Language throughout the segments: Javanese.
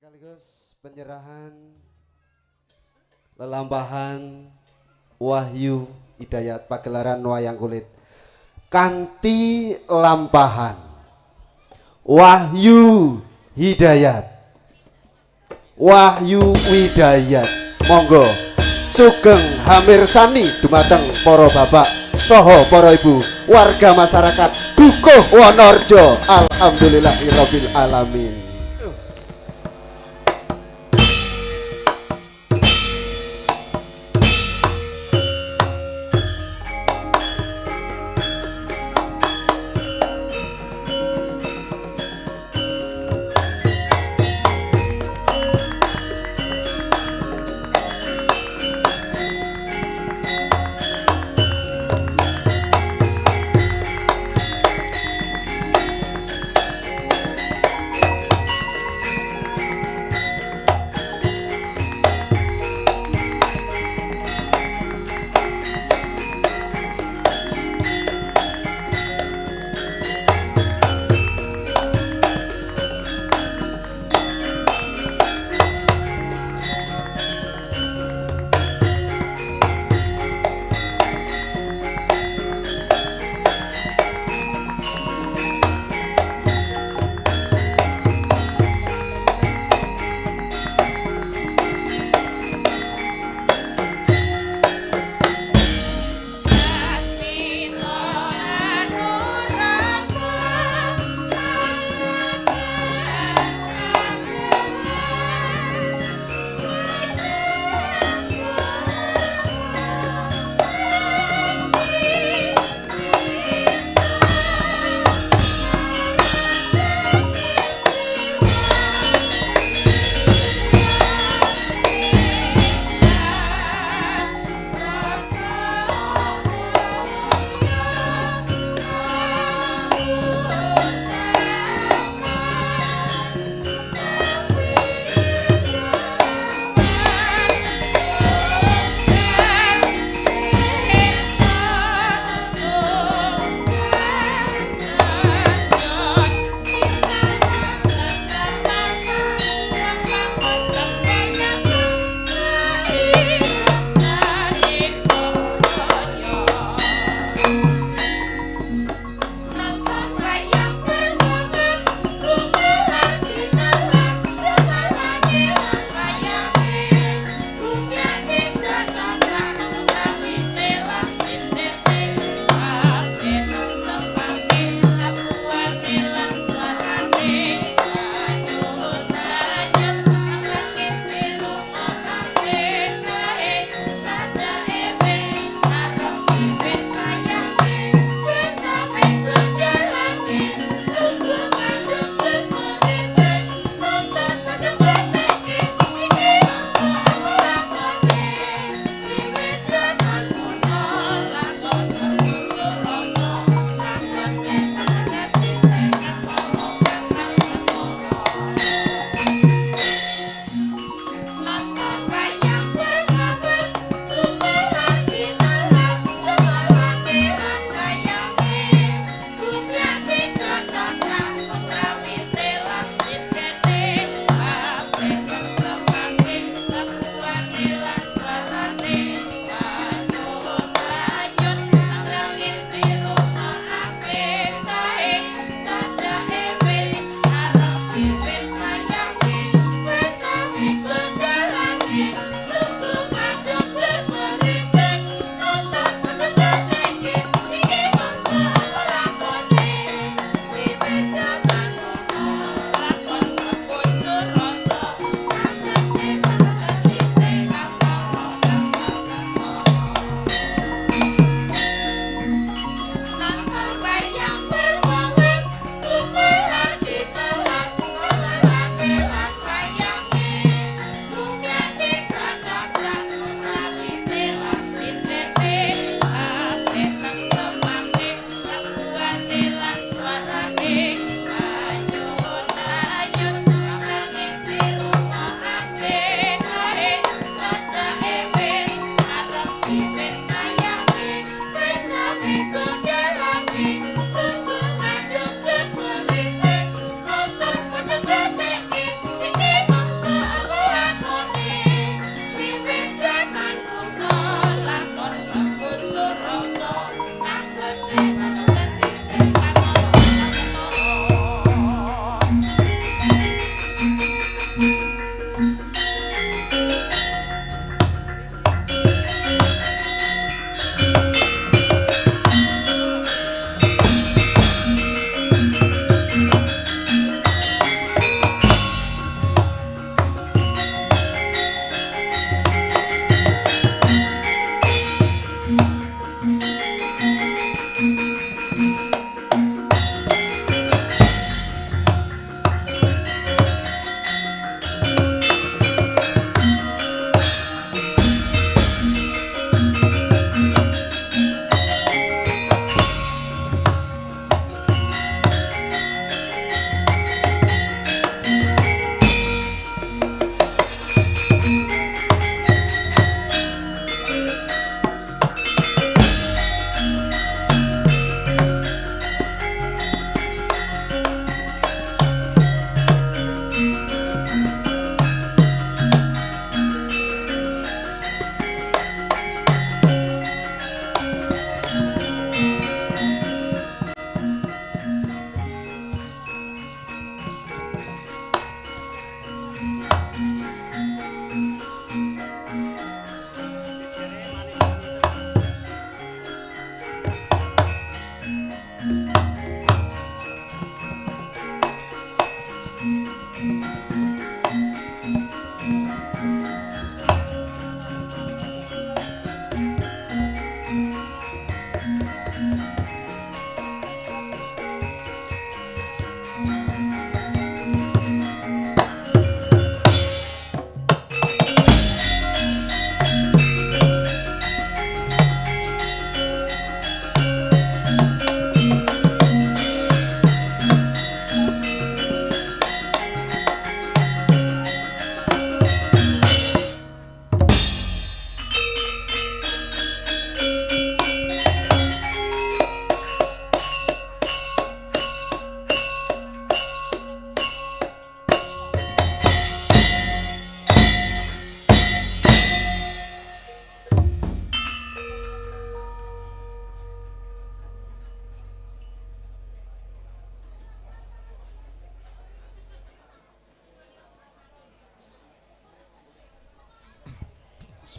Sekaligus penyerahan lelampahan Wahyu Hidayat pagelaran wayang kulit kanthi lampahan Wahyu Hidayat. Wahyu Hidayat, monggo sugeng hamirsani dumateng para bapak saha para ibu warga masyarakat Dukuh Wonorejo. Alhamdulillahirabbil alamin.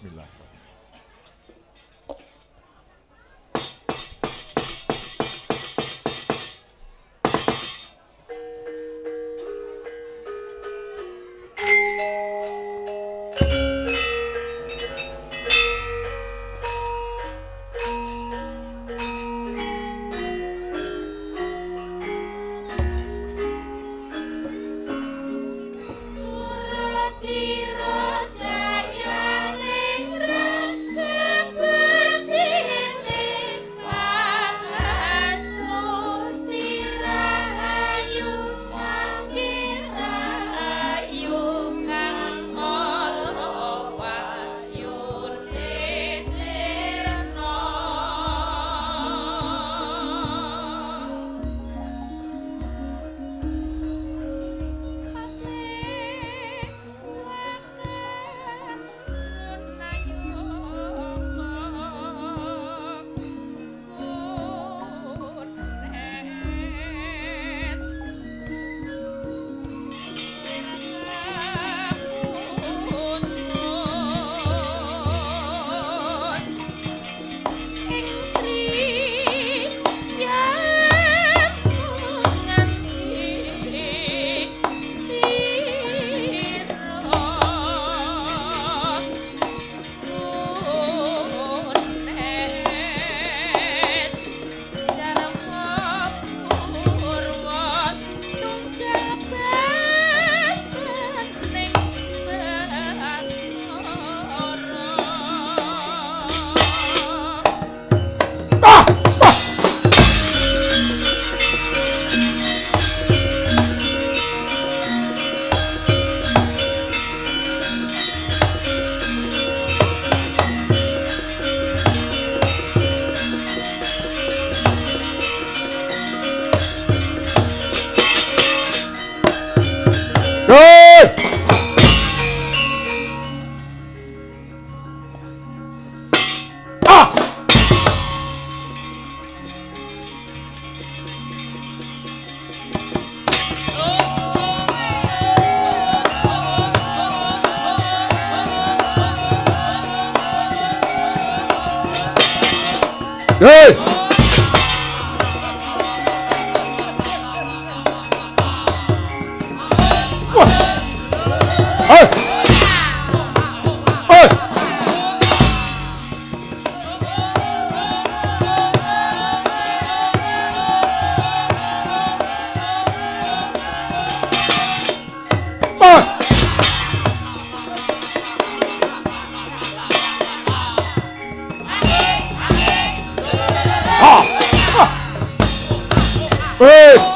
Bismillah. Hey! Hey! Hey! Hey! Hey!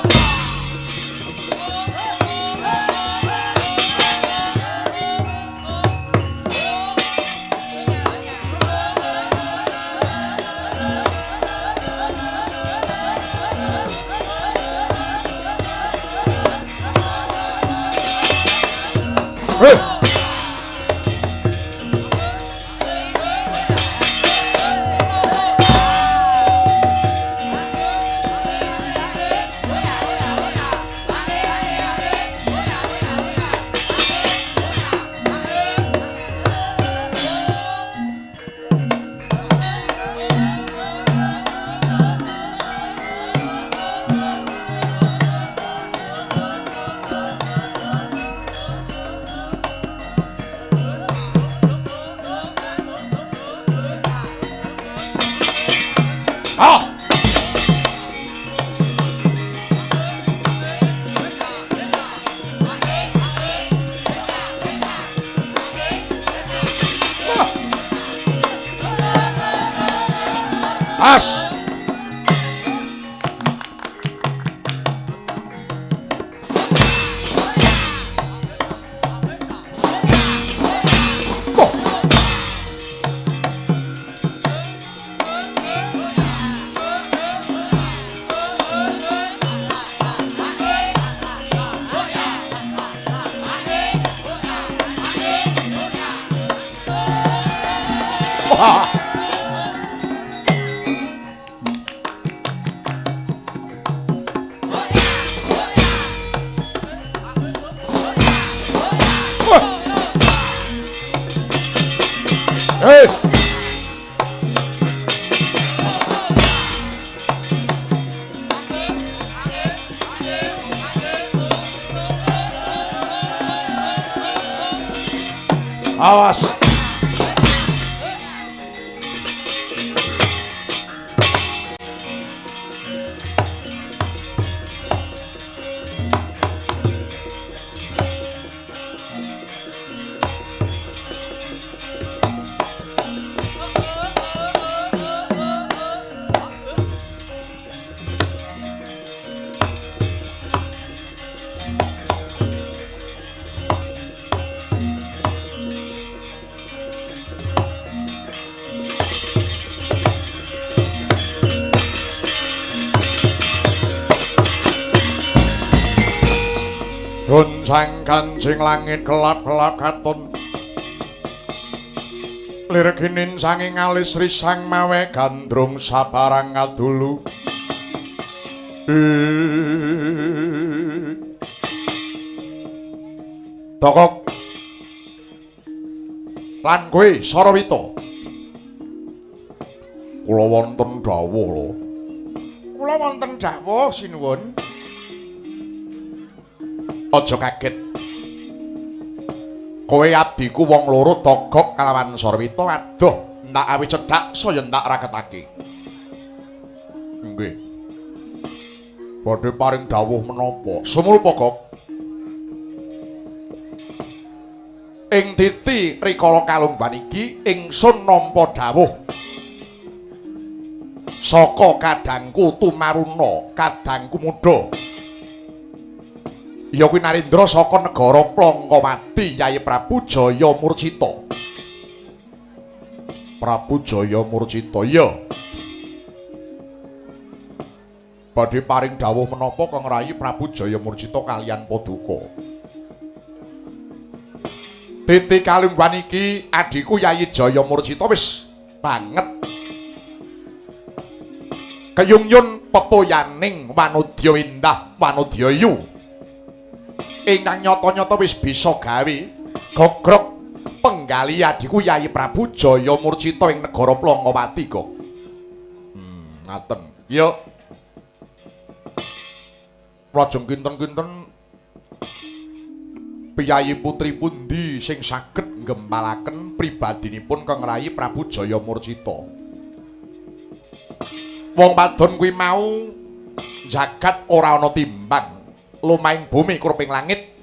Awas. Goncang kancing langit gelap-gelap katon lirginin sanging alis risang mawe gandrung sabarang ngadulu. Tokok lan kowe Sarawita, kula wonten dawuh lho. Kula wonten dawuh sinuwun. Aja kaget. Kowe abdiku wong loro Togok kalawan Sarwita adoh ndak awi cedhak saya ndak raketake. Nggih. Badhe paring dawuh menapa? Sumurupa, Gok. Ing titi rikala kalomban iki ingsun nampa dawuh saka kadangku Tumaruna, kadangku muda. Ya kuwi Narendra saka negara Plangkawati Yayi Prabu Jaya Murcita. Prabu Jaya Murcita, ya. Badhe paring dawuh menapa Kang Rayi Prabu Jaya Murcita kaliyan paduka? Titi kalungguhan iki adhiku Yayi Jaya Murcita wis banget keyungyun pepoyaning wanodya indah wanodya yu ingkang nyata-nyata wis bisa gawe gogrok penggali adhiku Yayi Prabu Jaya Murcita ing negara Plangkawati kok. Ngaten. Ya. Lajeng kinten-kinten piyayi putri pundi sing saged nggempalaken pribadinipun Kang Rayi Prabu Jaya Murcita. Wong wadon kuwi mau jagat ora ana timbang. Lumahing bumi kurping langit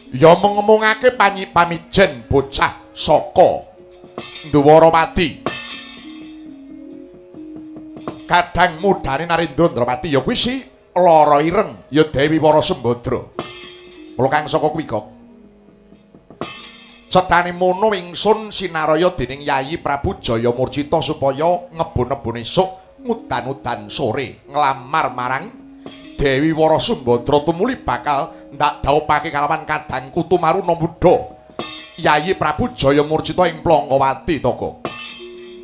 ya mengomongake pamijen bocah saka Ndwarawati kadang mudane Narendra Ndrawati ya kuwi si Lara Ireng ya Dewi Wara Sembadra. Mula kang saka kuwi kok cethane mono ingsun sinaraya dening Yayi Prabu Jaya Murcita supaya ngebon-ebon esuk ngudan-udan sore nglamar marang Dewi Wara Sembadra tumuli bakal ndak dhaupake kalawan kadangku Tumaruna muda Yayi Prabu Jaya Murcita ing Plangkawati to kok.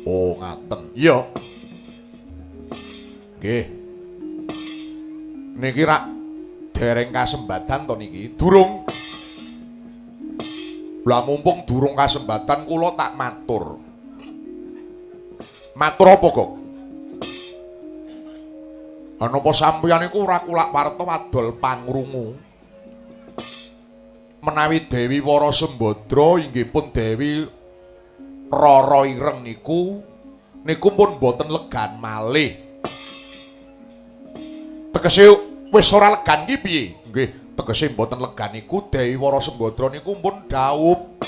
Oh ngaten. Iya. Nggih. Niki rak dereng kasembadan to niki? Durung. Lah mumpung durung kasembadan kula tak matur. Matur apa kok? Anapa sampeyan iku ora kulak warta wadol pangrungu menawi Dewi Wara Sembadra inggih pun Dewi Rara Ireng niku niku pun mboten legan malih. Tegese wis ora legan ki piye? Nggih, tegese mboten legan niku Dewi Wara Sembadra niku pun dhaup.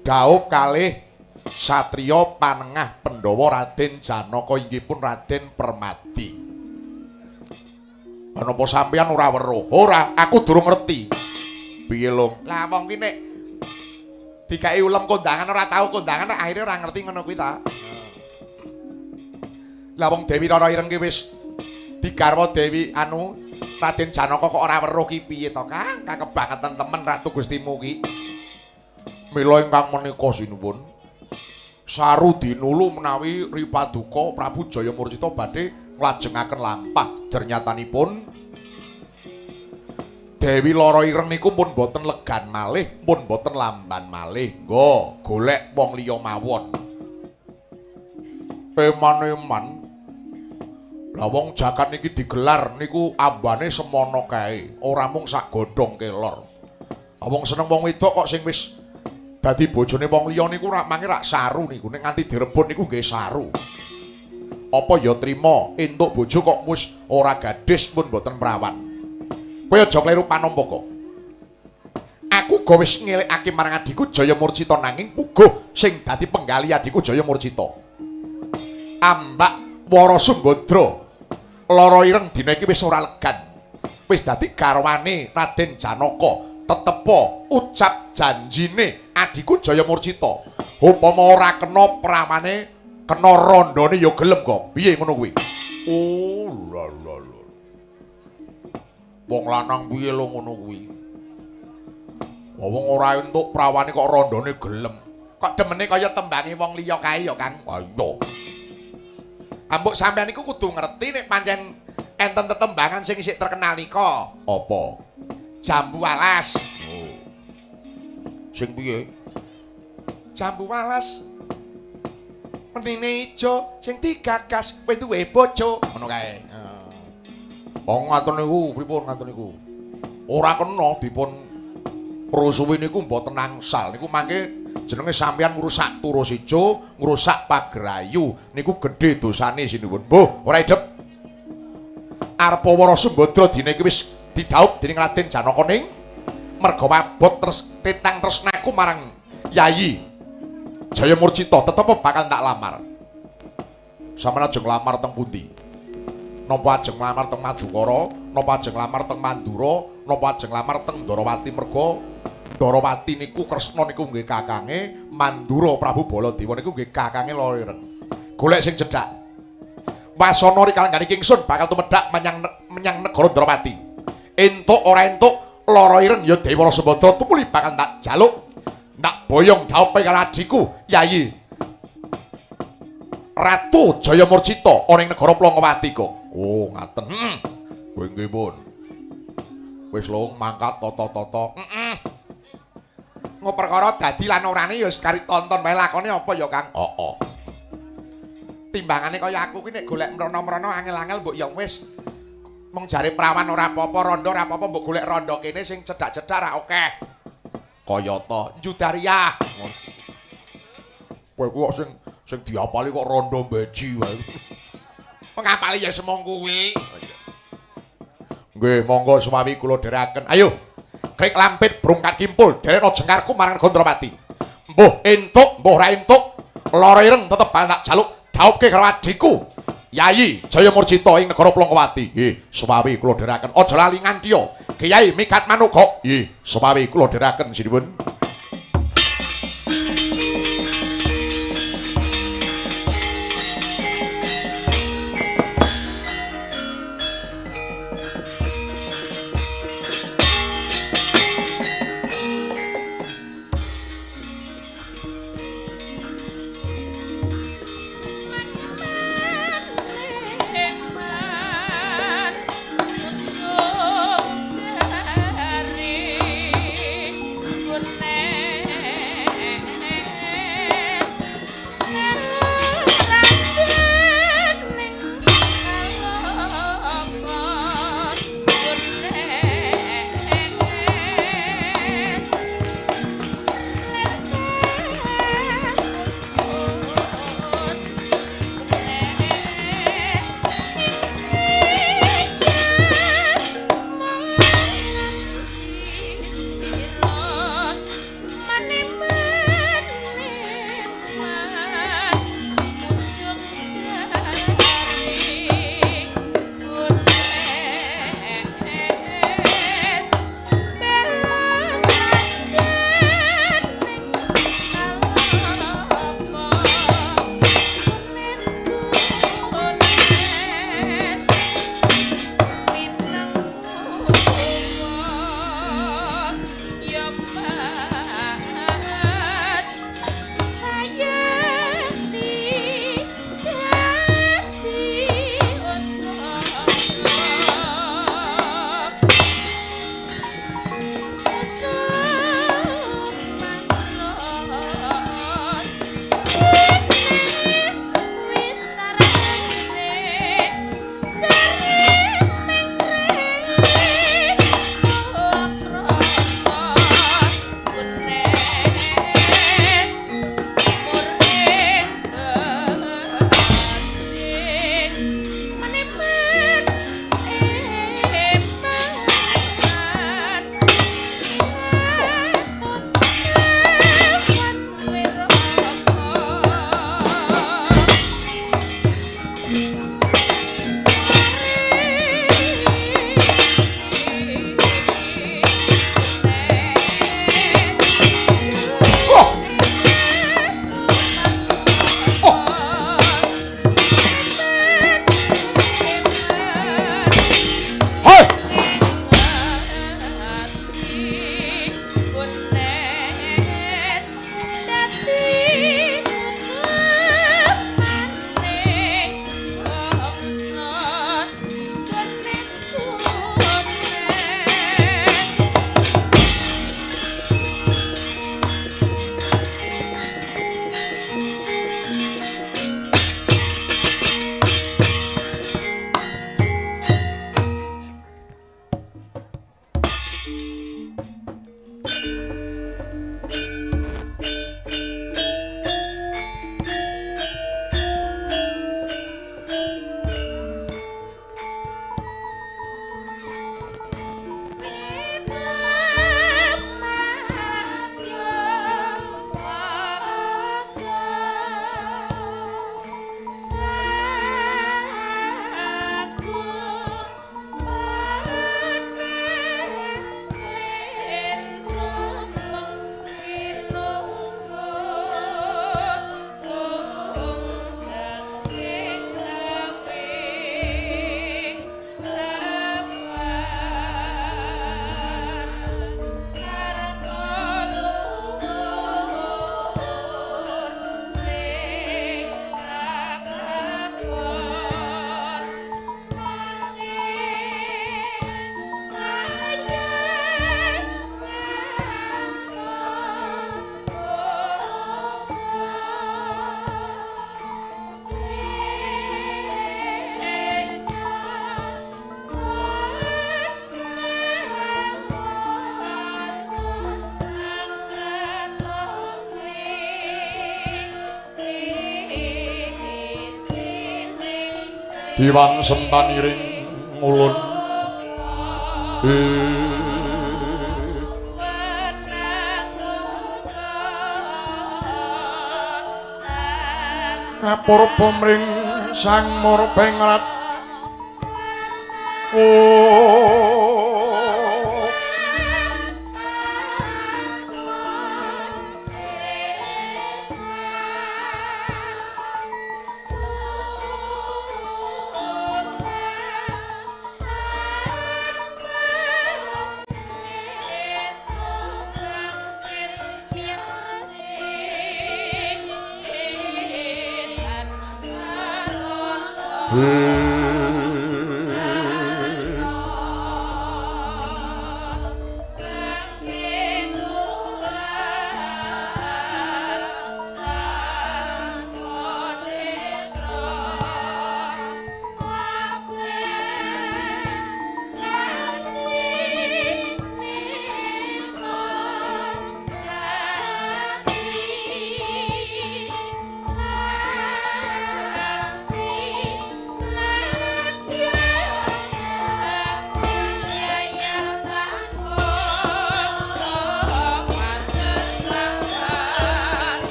Dhaup kalih satriya panengah Pandhawa Raden Janaka inggih pun Raden Permadi. Anapa sampeyan ora weruh? Ora, aku durung ngerti. Piye lho? Lah wong ki nek dikai ulem kondangan ora tau kondangan akhire ora ngerti ngono kuwi ta. Lah wong Dewi Rara Ireng ki wis digarwa Dewi anu Raden Janaka kok ora weruh ki piye to, Kang? Kakebangetan temen Ratu Gustimu ki. Mila ingkang menika sinuwun saru dinulu menawi Ripaduka Prabu Jaya Murcita badhe nglajengaken lampah jernyatanipun Dewi Lara Ireng niku pun boten legan malih, pun boten lamban malih. Nggo golek wong liya mawon. Eman-eman. Lah wong jagat niki digelar niku ambane semono kae, ora mung sak godhong kelor. Wong seneng wong wedok kok sing wis dadi bojone wong liya niku rak mangke rak saru niku. Nek nganti direbut niku nggih saru. Apa ya trima entuk bojo kok wis ora gadis pun mboten prawan. Kowe aja kleru panampa kok. Aku go wis ngelekake marang adhiku Jaya Murcita nanging puguh sing dadi penggali adhiku Jaya Murcita. Ambak Wara Sumbadra lara ireng dina iki wis ora legan. Wis dadi garwane Raden Janaka. Tetepa ucap janjine adhiku Jaya Murcita. Upama ora kena prawane, kena rondone ya gelem kok. Piye ngono kuwi? Oh, la la la. Wong lanang piye lho ngono kuwi? Wong ora entuk prawane kok rondone gelem. Kok demene kaya tembange wong liya kae ya, Kang? Ha iya. Ambok sampean niku kudu ngerti nek pancen enten tetembangan sing isih terkenal nika. Apa? Jambu alas. Oh. Sing piye? Jambu alas. Menine ijo sing digagas wis duwe bojo. Ngono kae. Wong ngaten niku pripun ngaten niku? Ora kena dipun rusuhi niku mboten angsal. Niku mangke jenenge sampeyan ngrusak turus ijo, ngrusak pagrayu. Niku gedhe dosane sinuwun. Mbuh, ora idep. Arpa Wara Sumbadra dina iki wis didhaup dening Raden Janaka ning merga mabot terus titang tresnaku marang Yayi Jaya Murcita tetep bakal tak lamar. Sampeyan ajeng lamar teng pundi? Napa ajeng lamar teng Madukara, napa ajeng lamar teng Mandura, napa ajeng lamar teng Ndarawati? Merga Ndarawati niku Kresna niku nggih kakange, Mandura Prabu Baladewa niku nggih kakange Lara Ireng. Golek sing cedhak. Wasana rikala ingsun bakal tumedhak menyang negara Ndarawati. Entuk ora entuk lara ireng ya Dewi Wara Sumbadra tumuli bakal tak jaluk, tak boyong dhaupe karo adhiku Yayi Ratu Jaya Murcita ana ing negara Plongowati kok. Oh, ngaten. Heeh. Kowe nggih pun. Wis lung mangkat tata-tata. Heeh. Ngo perkara dadi lan orane ya wis kari tonton wae lakone apa ya, Kang? Heeh. Timbangane kaya aku ki nek golek mrono-mrono angel-angel mbok ya wis. Mung jare prawan ora apa-apa, rondo ora apa-apa, mbok golek rondo kene sing cedhak-cedhak ra akeh. Kayata Judaria. Kowe kok sing diapali kok rondo mbeji wae. Pengapali ya semong kuwi. Nggih, monggo sumawi kula dherekaken. Ayo. Krik lampit brungkat kimpul, derekno jengkarku marang Gondropati. Mbuh entuk, mbuh ora entuk, lara ireng tetep bakal tak jaluk dhaupke karo adhiku Yayi Jaya Murcita ing negara Plongowati. Nggih, sumawi kula dherekaken. Aja lali ngantiya Kyai Mikat Manuka. Nggih, sumawi kula dherekaken sinuwun. Jari, Diwan sentaniring ulun kapurba mring Sang Murbengrat.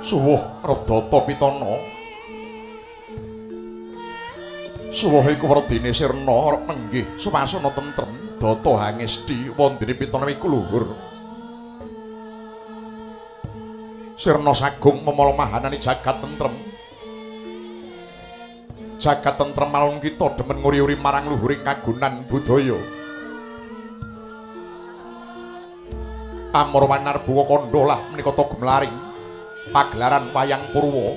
Suwuh Radata Pitana. Suwuh iku werdine sirna nenggih suwasana tentrem data hangesti wondene Pitana iku luhur. Sirna sagung memala mahanane jagat tentrem. Jagat tentrem malung kita demen nguri-uri marang luhuring kagunan budaya. Amor wanarbuwa kandha lah menika ta gumlaring pagelaran wayang purwa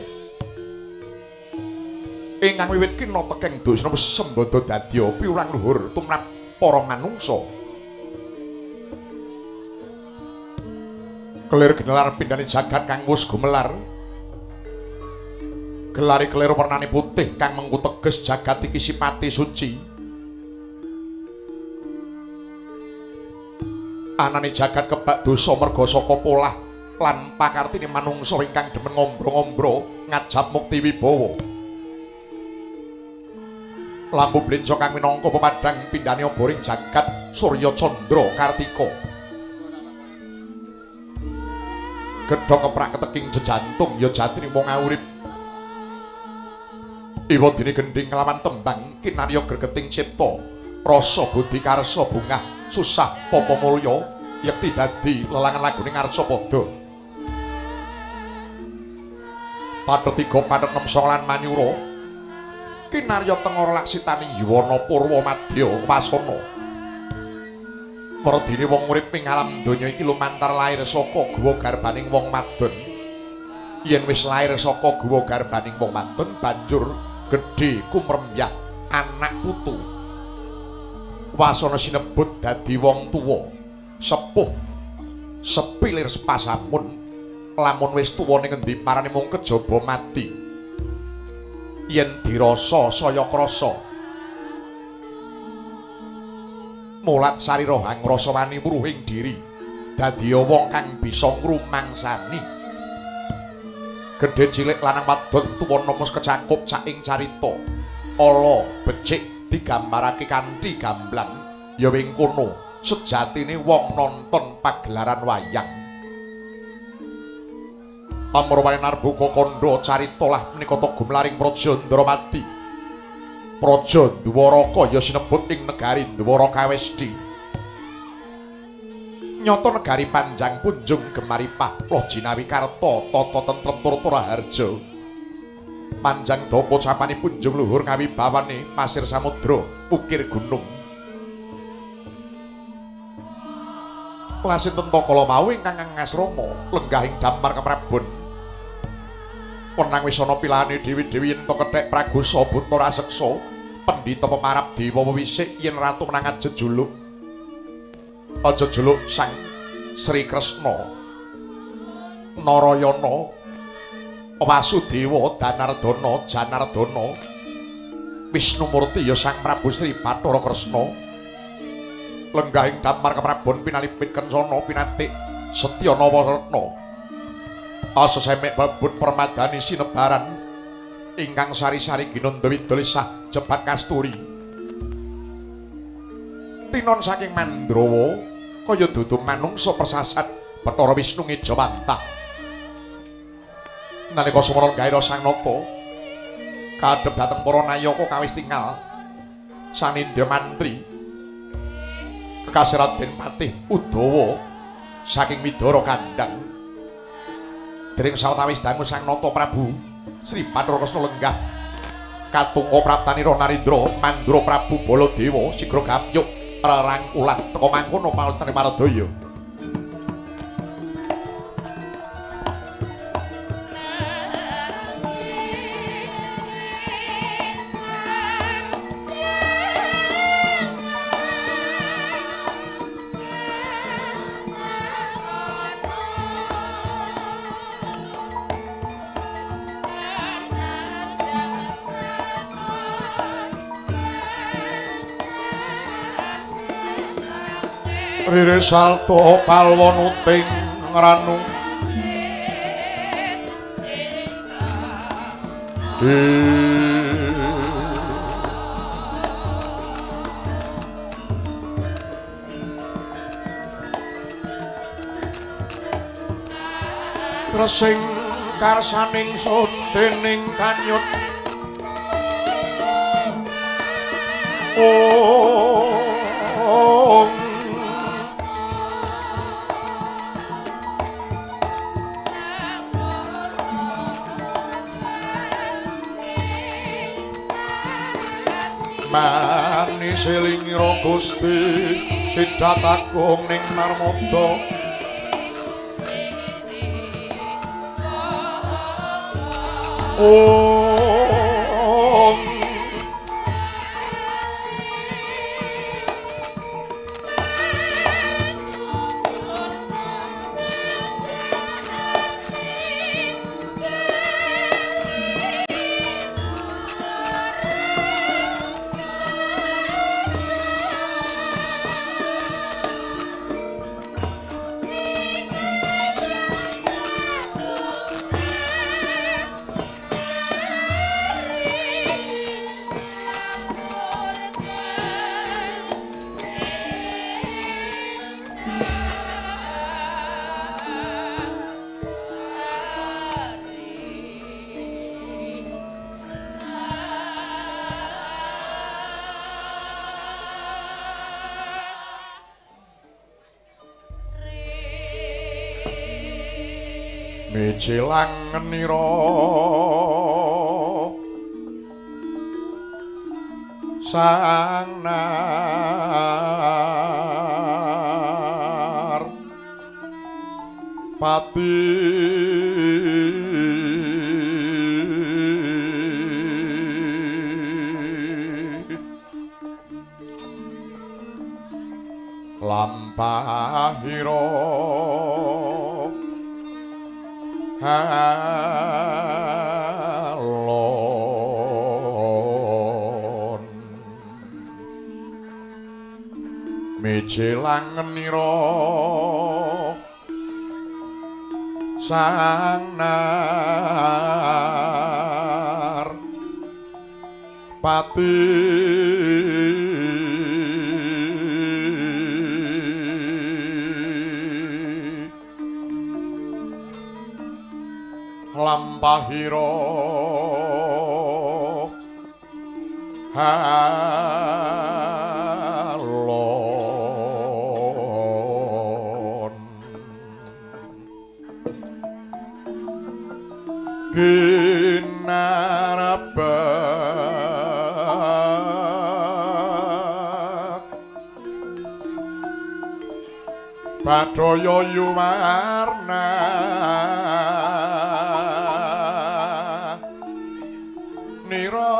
ingkang wiwit kina tekeng dosna sembada dadya piwulang luhur tumrap para manungsa. Kelir genelar pindhane jagat kang wus gumelar. Gelari kelir wernane putih kang mengku teges jagat iki sipate suci. Anane jagat kebak dosa merga saka polah lan pakartine manungsa ingkang demen ngombro-ngombro ngajap mukti wibawa. Lampu blenca kang minangka pepadhang pindhane oboring jagat Surya Candra Kartika. Gedhog keprak keteking jejantung ya jatine wong aurip. Iwa dene gendhing kelawan tembang kinarya gregeting cipta rasa budi karsa bungah susah papa mulya yekti dadi lelangan lagune Ngarcapada. Pathet 3 pathet 6 sanga lan manyura kinarya tengara laksitani yuwana purwa madya wasana. Werdine wong urip ing alam donya iki lumantar lair saka guwa garbaning wong madon. Yen wis lair saka guwa garbaning wong madon banjur gedhe kumremyah anak putu. Wasana sinebut dadi wong tuwa, sepuh, sepilir sepasamun. Lamun wis tuwa ning endi parane mung kejaba mati. Yen dirasa saya krasa. Mulat sarira hangrasa wani wuruhing diri, dadi wong kang bisa ngrumangsani. Gedhe cilik lanang wadon tuwa nom wis kecakup saking carita. Ala becik digambarake kanthi gamblang ya ing kono sejatine wong nonton pagelaran wayang. Amrawane narbuka kandha carita lah menika ta gumlaring Praja Ndrawati. Praja Dwaraka ya sinebut ing negari Dwarakawesti. Nyata negari panjang punjung gemaripah loh jinawi karta tata tentrem turta raharja. Panjang dapa capane punjung luhur kawibawane pasir samudra ukir gunung. Lasinten ta kala wau ingkang ngasrama lenggah ing dampar keprabon. Wenang wis ana pilahane dewi-dewi yen ta kethek pragosa buta raseksa pendhita pemarap dewa wisik yen ratu menang aja juluk. Aja juluk Sang Sri Kresna Narayana Wasudewa Danardana Janardana Wisnumurti ya Sang Prabu Sri Bathara Kresna. Lenggah ing damar keprabon pinalipit kencana pinatik setya nawa retna. Asesemek babut permadani sinebaran ingkang sari-sari ginanda widol sah jebat kasturi. Tinon saking Mandrawa kaya dudu manungsa persasat Bathara Wisnu ngejawantah. Nalika sumana gaira Sang Nata kadhep dhateng para nayaka kawis tingal sanindya mantri kekasih Raden Patih Udawa saking Widara Kandhang. Dering sawetawis dangu Sang Nata Prabu Sri Bathara Kresna lenggah katungka praptanira Narendra Mandura Prabu Baladewa sigra gapyuk rerangkulan teka mangkono palestane maradaya. Riri salto palwonuting ngranu tresing karsaning sun dening kanyut ong manis elingira Gusti sidhat agung ning Narmada. Om Mijilang nira sang nar pati lampahira halon mijilang nira sang nar pati lampahira halon kinarabak Bathaya yuwarna nira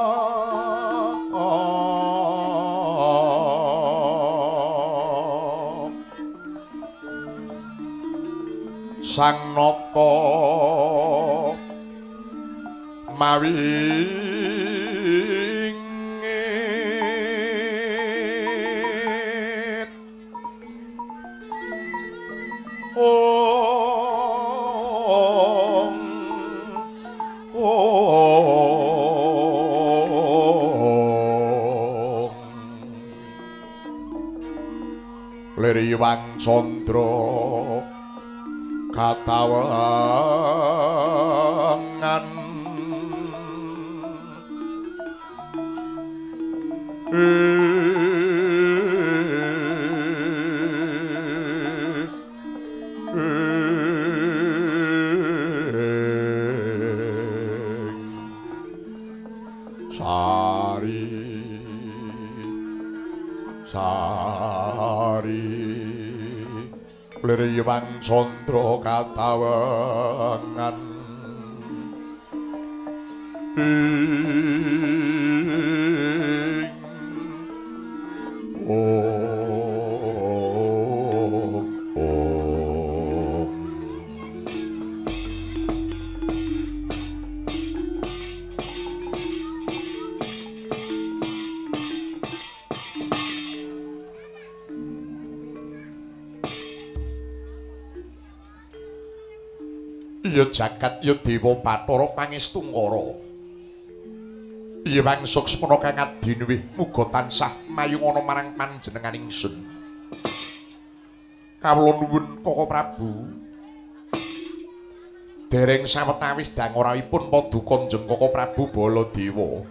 Sang Nata mawi ngit. Liriwang candra katawangan sari sari liriwang candra katawangan oh. Ya jagat ya dewa Bathara pangestungkara. Hyang Suksmana kang adinuwih muga tansah mayungana marang panjenengan ingsun. Kawula nuwun Koko Prabu. Dereng sawetawis dangorawipun paduka Kanjeng Koko Prabu Baladewa.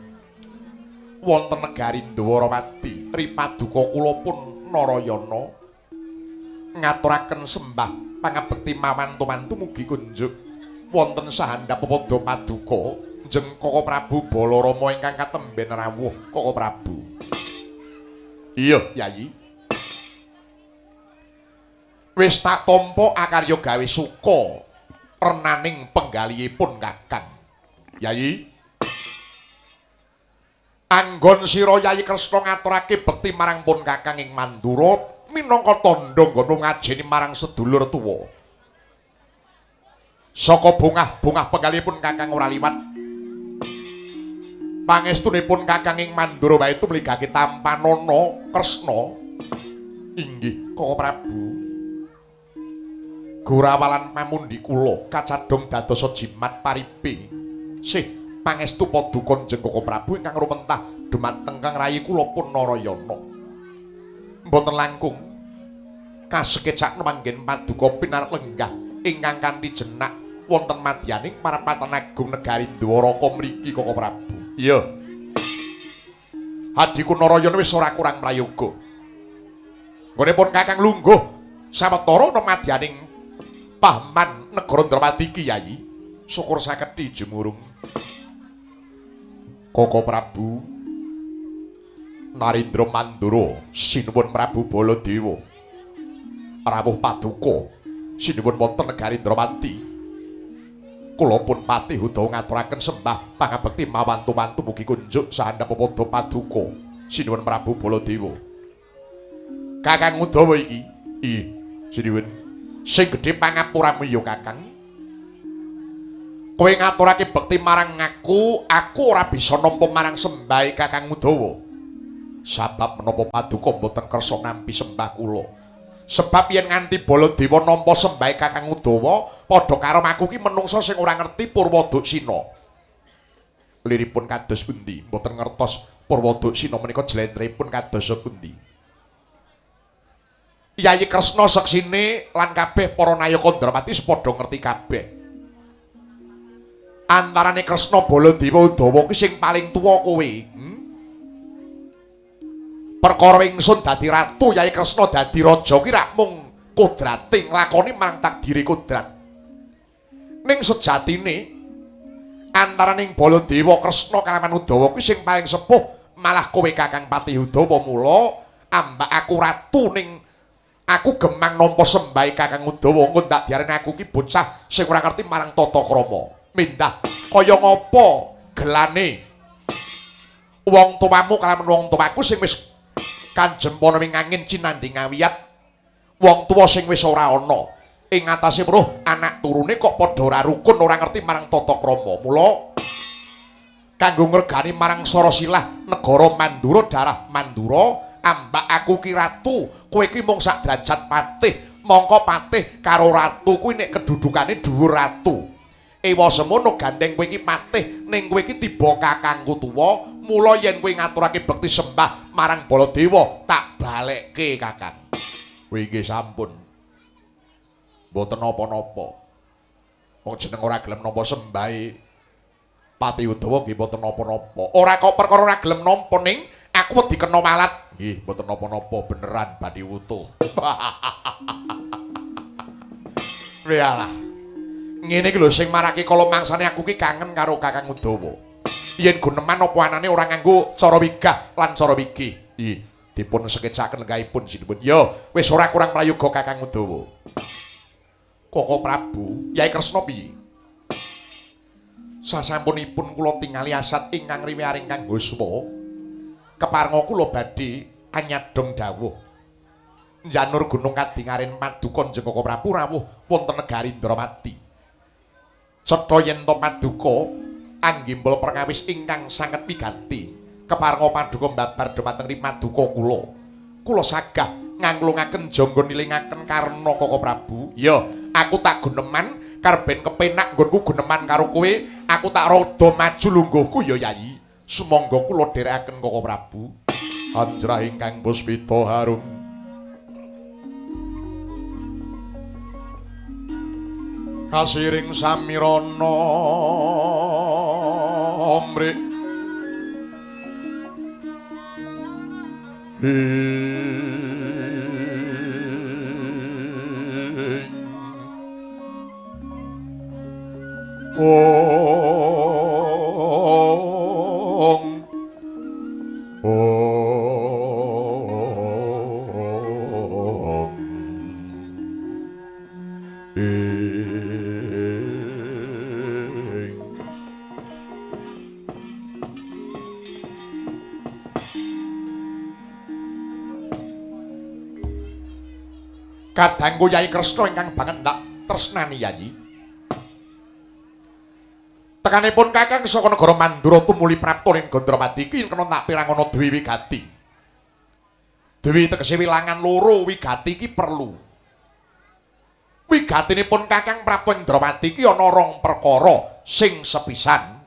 Wonten negari Dwarawati, ripaduka kula pun Narayana ngaturaken sembah pangabekti mawantu-wantu mugi kunjuk wonten sahandap pada paduka Jeng Koko Prabu Balarama ingkang katemben rawuh Koko Prabu. Iya, Yayi. Wis tak tampa akarya gawe suka renaning penggalihipun Kakang. Yayi. Anggon sira Yayi Kresna ngaturake bekti marang pun Kakang ing Mandura minangka tandha nggonmu ngajeni marang sedulur tuwa. Saka bungah-bungah penggalihipun Kakang ora liwat. Pangestunipun Kakang ing Mandura wae tumligake tampanana Kresna. Inggih Koko Prabu. Gorawalan pamundi kula kacadhong dadosa jimat paripe. Sih pangestu paduka Kanjeng Koko Prabu ingkang rumentah dumateng kang rayi kula pun Narayana. Mboten langkung kasekecakna manggen paduka pinarak lenggah ingkang kanthi jenak wonten madyaning parapatan agung negari Dwaraka mriki Koko Prabu. Iya. Hadiku Narayana wis ora kurang prayoga. Nggonipun Kakang lungguh sawetara ana madyaning pahaman negara Ndrawati iki Yayi. Syukur saketi jumurung. Koko Prabu Narendra Mandura sinuwun Prabu Baladewa rawuh paduka sinuwun wonten negari Ndrawati. Kula pun patih Udawa ngaturaken sembah pangabekti mawantu-wantu mugi kunjuk sahandap pada paduka sinuwun Prabu Baladewa. Kakang Udawa iki, ih sinuwun sing gedhe pangapuramu ya Kakang. Kowe ngaturake bekti marang aku, aku ora bisa nampa marang sembahe Kakang Udawa. Sabab menapa paduka mboten kersa nampi sembah kula. Sebab yen nganti Baladewa nampa sembahe Kakang Udawa, padha karo aku ki menungsa sing ora ngerti Purwoduksina. Liripun kados pundi? Mboten ngertos Purwoduksina menika jlentrehipun kados pundi. Yayi Kresna seksine lan kabeh para nayaka Ndrawati padha ngerti kabeh. Antarane Kresna Baladewa Udawa ki sing paling tuwa kowe. Perkara ingsun dadi ratu, Yayi Kresna dadi raja ki rak mung kodrate nglakoni marang takdire kodrat. Ning sejatine antaraning Baladewa Kresna kalawan Udawa ki sing paling sepuh malah kowe Kakang Patih Udawa. Mula ambak aku ratu ning aku gemang nampa sembahe Kakang Udawa, engko ndak diarani aku ki bocah sing ora ngerti marang tata krama. Mindah kaya ngapa gelane wong tuwamu kalawan wong tuwaku sing wis kanjempana ing angin cinandhing ngawiyat, wong tuwa sing wis ora ana ing atase weruh anak turune kok padha ora rukun, ora ngerti marang tata krama. Mula kanggo ngregani marang Sarasilah negara Mandura, darah Mandura, ambak aku ki ratu, kowe ki mung sak derajat patih, mongko patih karo ratu kuwi nek kedudukane dhuwur ratu. Ewa semono gandeng kowe iki patih, ning kowe iki tiba kakangku tuwa, mula yen kowe ngaturake bekti sembah marang Baladewa tak balekke Kakang. Kowe nggih sampun. Mboten napa-napa. Wong jeneng ora gelem nampa sembahe Pati Udawa nggih mboten napa-napa. Ora kok perkara ora gelem nampa ning aku wedi kena walat. Nggih, mboten napa-napa, beneran badhe wutuh. Wiyalah. Ngene iki lho sing marake kala mangsane aku ki kangen karo Kakang Udawa. Yen guneman apa anane ora nganggo cara wigah lan cara wigih. Nggih, dipun sekecaken lenggahipun sinuwun. Yo, wis ora kurang prayoga Kakang Udawa. Koko Prabu, Yai Kresna piye? Sasampunipun kula tingali asat ingkang riwiaring kang guswa, keparenga kula badhe anyadong dawuh. Njanur gunung kadingaren paduka Njeng Koko Prabu rawuh wonten negari Ndrawati. Cetha yen to paduka anggimbol perkawis ingkang sanget wigati, keparenga paduka mbabar dhumateng paduka kula. Kula sagah nganglungaken jangga nilingaken karna Koko Prabu. Ya, aku tak guneman karben kepenak nggonku guneman karo kowe, aku tak rada maju lungguhku ya Yayi. Sumangga kula dherekaken Koko Prabu. Anjrah ingkang puspita harum. Kasiring samirana mrik ong ong ing. Kadangku Yai Kresna ingkang banget ndak tresnani Yayi. Tekanipun Kakang saka negara Mandura tumuli prapta ing Gandrawati iki kena tak pirangana dwi wigati. Dwi tegese wilangan loro, wigati iki perlu. Wigatinipun Kakang prapta Indrawati iki ana rong perkara sing sepisan.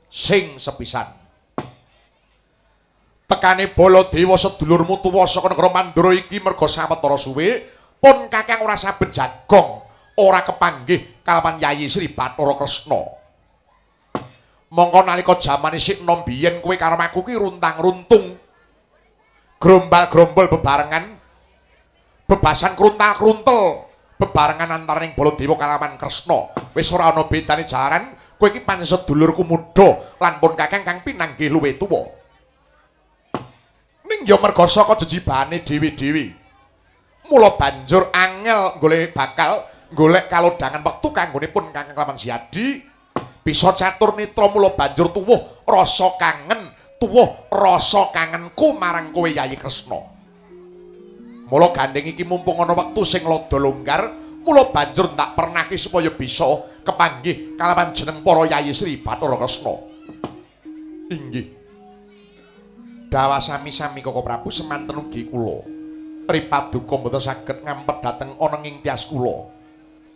Sing sepisan. Tekane Baladewa sedulurmu tuwa saka negara Mandura iki merga sawetara suwe pun Kakang ora saben jagong, ora kepanggih kalawan Yayi Sri Bathara Kresna. Mongko nalika jaman isih enom biyen kowe karo aku ki runtang-runtung. Grombal-grombol bebarengan, bebasan kruntal-kruntel, bebarengan antaraning Baladewa kalawan Kresna. Wis ora ana bedane jaran, kowe iki pancen sedulurku muda lan pun Kakang kang pinanggih luwih tuwa. Ning ya merga saka jejibane dhewe-dhewe. Mula banjur angel golek bakal golek kalodhangan wektu kanggone pun Kakang kalawan Siadi. Bisa catur nitra mula banjur tuwuh rasa kangen, tuwuh rasa kangenku marang kowe Yayi Kresna. Mula gandeng iki mumpung ana wektu sing lada longgar, mula banjur ndak pernahke supaya bisa kepanggih kalawan jeneng para Yayi Sri Bathara Kresna. Inggih. Dawa sami-sami Koko Prabu semanten ugi kula. Ripaduka mboten saged ngampet dhateng ana ing tias kula.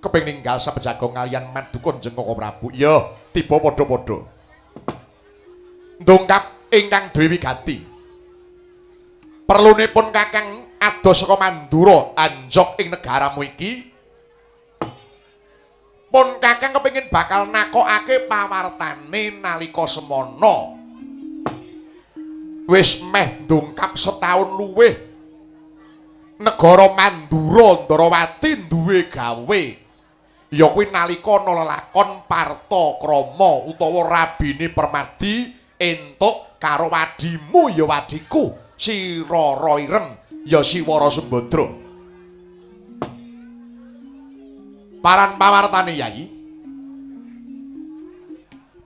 Keping ninggal sabejago ngalian maduka Njeng Koko Prabu. Ya, tiba padha-padha. Ndongkap ingkang dhewe wigati. Perlunipun Kakang adoh saka Mandura anjok ing negaramu iki. Pun Kakang kepengin bakal nakokake pawartane nalika semana. Wis meh ndongkap setahun luwih. Negara Mandura Ndrawati duwe gawe. Ya kuwi nalika ana lelakon Partakrama utawa Rabine Permadi entuk karo wadimu ya wadiku si Rara Ireng ya si Wara Sembadra. Paran pawartane Yayi.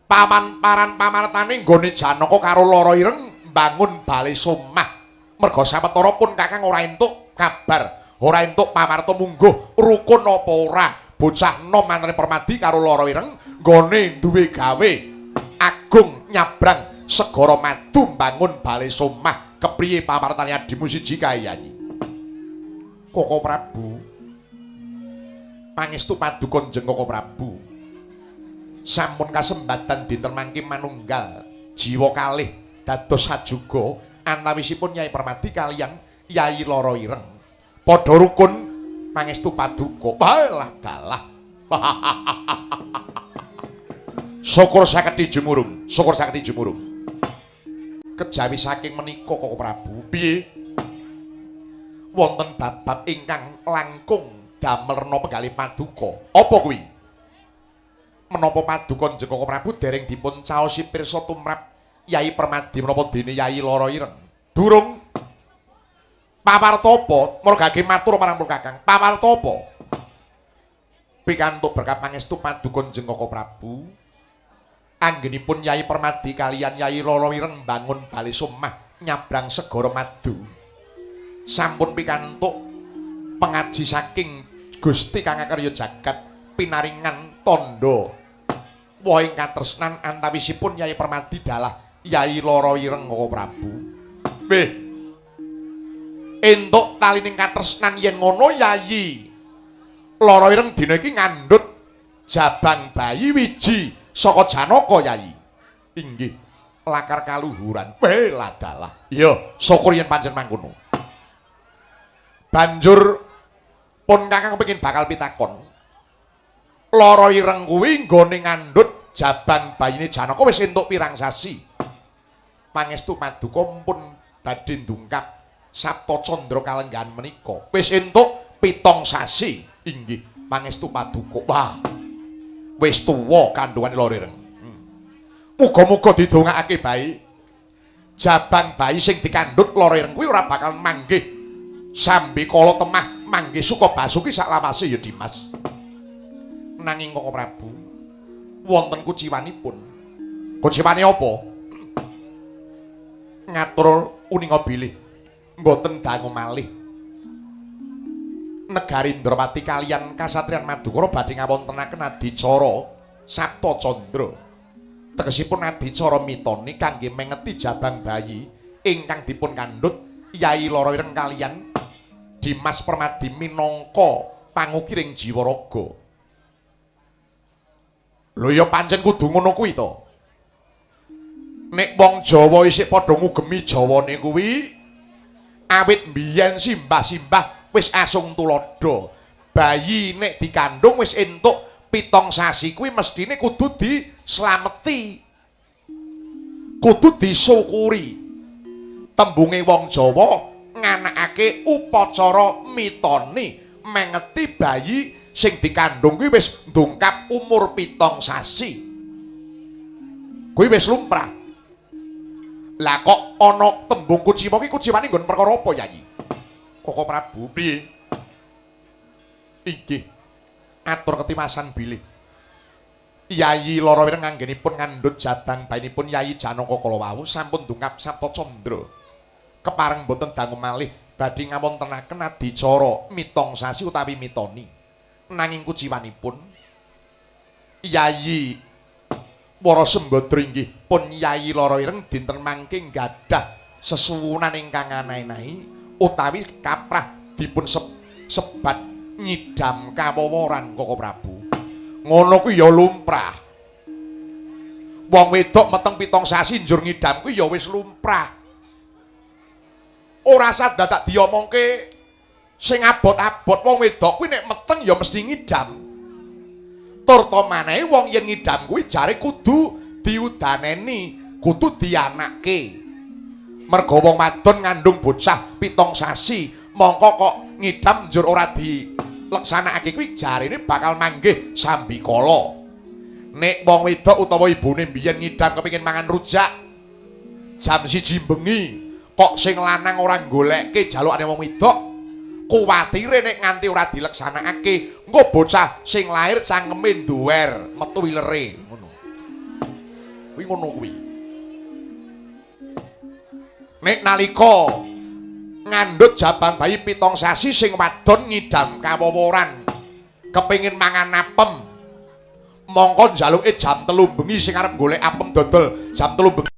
Paman paran pamartane nggone Janaka karo Lara Ireng mbangun bale somah. Merga sawetara pun Kakang ora entuk kabar, ora entuk pamarta mungguh rukun apa ora. Bocah nom antarane Permadi karo Lara Ireng nggone duwe gawe agung nyabrang segara madu mbangun bale somah. Kepriye pamartane adimu siji kae Yayi? Koko Prabu, pangestu paduka Njeng Koko Prabu. Sampun kasembatan dinten mangke manunggal jiwa kalih dados sajuga antawisipun Yai Permadi kaliyan Yayi Lara Ireng. Padha rukun pangestu paduka. Walah dalah. Syukur saketi jumurung, syukur saketi jumurung. Kejawi saking menika Koko Prabu, piye? Wonten bab-bab ingkang langkung damelna penggalih paduka. Apa kuwi? Menapa paduka Njeng Koko Prabu dereng dipun caosi pirsa tumrap Yai Permadi menapa dene Yai Loro Ireng? Durung. Pawarta apa? Margake matur marang Kakang. Pawarta apa? Pikantuk berkat pangestu paduka Njeng Koko Prabu. Anggenipun Yai Permadi kalian Yai Loro Ireng bangun bale somah nyabrang segara madu. Sampun pikantuk pengaji saking Gusti kang akarya jagat pinaringan tandha wohing katresnan antawisipun Yai Permadi dalah Yai Loro Ireng Koko Prabu. Beh, entuk talining katresnan yen ngono Yai Loro Ireng dina iki ngandhut jabang bayi wiji saka Janaka Yai. Inggih lakar kaluhuran. Weh ladalah. Iya, syukur yen pancen mangkono. Banjur pun Kakang kepengin bakal pitakon. Loro Ireng kuwi nggone ngandhut jabang bayine Janaka wis entuk pirang sasi. Pangestu paduka pun badhe ndungkap Sapta Candra kalenggahan menika. Wis entuk 7 sasi. Inggih pangestu paduka. Wah. Wis tuwa kandhungane Loro Ireng. Muga-muga didongakake bae. Jabang bayi sing dikandhut Loro Ireng kuwi ora bakal manggih sambi kala temah manggih suka basuki saklawase ya Dimas. Nanging Koko Prabu wonten kuciwanipun. Kuciwane apa? Ngatur uninga bilih mboten dangu malih negari Indrawati kalian kasatriyan Madukara badhe ngawontenaken adicara Sapta Candra. Tegesipun adicara mitoni kangge mengeti jabang bayi ingkang dipun kandhut Yai Loro Ireng kalian Dimas Permadi minangka pangukiring jiwa raga. Lho ya pancen kudu ngono kuwi to. Nek wong Jawa isih padha ngugemi jawane kuwi awit mbiyen simbah-simbah wis asung tuladha. Bayi nek dikandung wis entuk 7 sasi kuwi mestine kudu dislameti. Kudu disyukuri. Tembunge wong Jawa nganakake upacara mitoni mengeti bayi sing dikandung kuwi wis ndungkap umur 7 sasi. Kuwi wis lumrah. Lah kok ana tembung kuciwa ki kuciwane nggon perkara apa Yai? Koko Prabu piye? Inggih. Atur ketimasan bilih Yai Loro Ireng anggenipun ngandhut jabang bayinipun Yai Janaka kala wau sampun ndungkap Sapta Candra. Kepareng boten dangu malih badhe ngawontenaken adicara mitong sasi utawi mitoni. Nanging kuciwanipun Yai Wara Sembadra inggih pun Yai Loro Ireng dinten mangke gadah sesuwunan ingkang anae-nae utawi kaprah dipun sebat nyidam kawoworan Koko Prabu. Ngono kuwi ya lumrah. Wong wedok meteng 7 sasi njur ngidam kuwi ya wis lumrah. Ora usah dadak diomongke sing abot-abot, wong wedok kuwi nek meteng ya mesti ngidam. Tur to manehe wong yen ngidam kuwi jare kudu diudaneni, kudu dianake. Merga wong wadon ngandung bocah 7 sasi, mongko kok ngidam njur ora dileksanakake kuwi jarene bakal manggih sambikala. Nek wong wedok utawa ibune mbiyen ngidam kepengin mangan rujak jam 1 bengi, kok sing lanang ora golekke jalukane wong wedok, kuwatire nek nganti ora dileksanakake, engko bocah sing lair cangkeme nduwer, metu wilere ngono. Kuwi ngono kuwi. Nek nalika ngandhut jabang bayi 7 sasi sing wadon ngidam kawoworan, kepengin mangan apem, mongko njaluke jam 3 bengi sing arep golek apem dodol jam 3 bengi.